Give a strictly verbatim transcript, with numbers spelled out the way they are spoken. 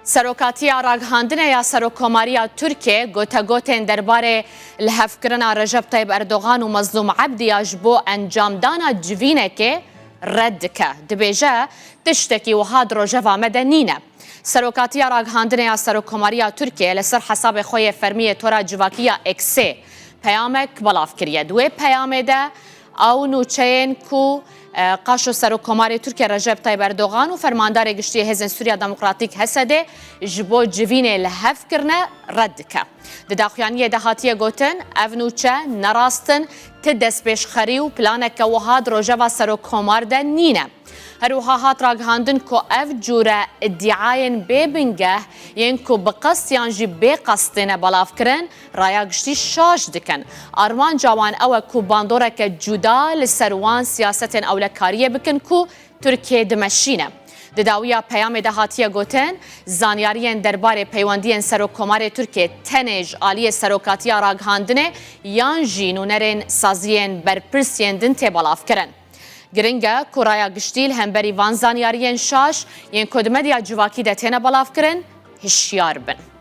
Serokatiya Ragihandinê ya Serokkomariya Tirkiyê gotegotên derbarê lihevkirina Recep Tayyip Erdogan û Mezlûm Ebdiya ji bo encamdana civînekê red dike. Dibêje, tiştekî wiha di rojeva me de nîne. Serokatiya Ragihandinê ya Serokkomariya Tirkiyê li ser hesabê xwe yê fermî yê tora civakî ya Xê peyamek belav kiriye. Di wê peyamê de ew nûçeyên ku, e, qaşo Serokkomarê Tirkiyê Recep Tayyip Erdogan û Fermandarê Giştî yê Hêzên Sûriya Demokratîk, H S D, ji bo civînê li hev kirine, red dike. Di daxuyaniyê de hatiye gotin, ev nûçe ne rast in, ti destpêşxerî û planeke wiha di rojeva Serokkomar de nîne. Her wiha hat ragihandin ku ev cûre îdiayên bê bingeh, yên ku bi qest yan jî bê qest têne belavkirin, raya giştî şaş dikin. Armanca wan ew e ku bandoreke cuda li ser wan siyasetên ewlekariyê bikin ku Tirkiyê dimeşîne. Di dawiya peyamê de hatiye gotin, zanyariyên derbarê peywendiyên Serokkomarê Tirkiyê tenê ji aliyê Serokatiya Ragihandinê yan jî nûnerên saziyên berpirs yên din tê belavkirin. Giring e ku raya giştî li hemberî van zanyariyên şaş yên ku di medya civakî de têne belavkirin, hişyar bin.